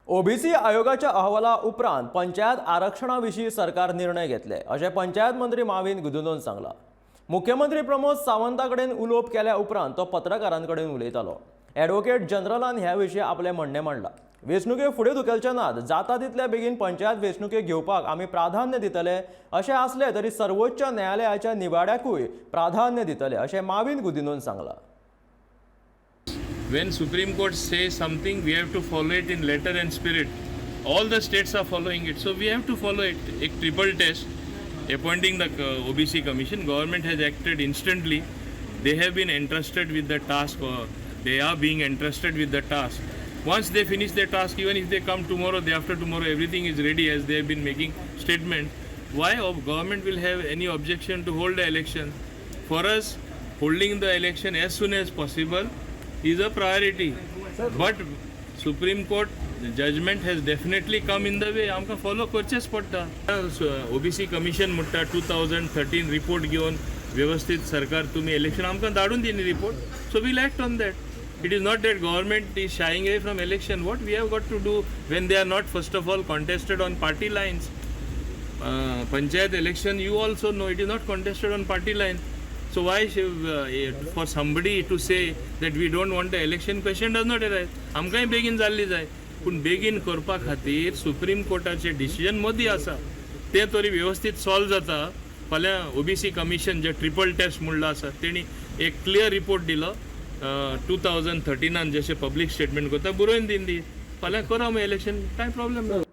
OBC आयोगाच्या अहवाला उपरांत पंचायत आरक्षणा विशीं सरकार निर्णय घेतले, अशें पंचायत मंत्री माविन गुदिन्होन सांगलां. मुख्यमंत्री प्रमोद सावंता कडेन उलोवप केल्या उपरांत तो पत्रकारां कडेन उलयतालो. ॲडव्होकेट जनरलान ह्या विशीं आपलें म्हणणें मांडलां. वेंचणुके फुडें धुकेलचे नात, जाता तितल्या बेगीन पंचायत वेंचणुके घेवपाक आमी प्राधान्य दितले. अशें आसलें तरी सर्वोच्च न्यायालयाच्या निवाड्याकूय प्राधान्य दितले, अशें माविन गुदिन्होन सांगलां. When Supreme Court says something, we have to follow it in letter and spirit. All the states are following it, so we have to follow it. A triple test, appointing the OBC commission, government has acted instantly. They have been entrusted with the task, or they are being entrusted with the task. Once they finish their task, even if they come tomorrow, day after tomorrow, everything is ready, as they have been making statements. Why of government will have any objection to hold the election? For us, holding the election as soon as possible is a priority. But Supreme Court judgment has definitely come in the way. आमकां follow करचेंच पडटा. OBC commission म्हणटा, 2013 report घेवन वेवस्थीत सरकार तुमी election आमकां धाडून दिली report, so we'll act on that. It is not that government is shying away from election. What we have got to do when they are not, first of all, contested on party lines? Panchayat election, you also know, it is not contested on party line. So why should, for somebody to say that we don't want the election, question does not arise. आमकांय बेगीन जाल्ली जाय, पूण बेगीन करपा खातीर supreme कोर्टाचे decision मदीं आसा, तें तरी वेवस्थीत सॉल्व जाता. फाल्यां ओबीसी कमिशन जे ट्रिपल टेस्ट म्हणलो आसा, तेणी एक क्लियर रिपोर्ट दिलो 2013नान. जशें पब्लीक स्टेटमेंट करता, बरोवन दिन दी. फाल्यां करा मग इलेक्शन, कांय प्रॉब्लेम ना.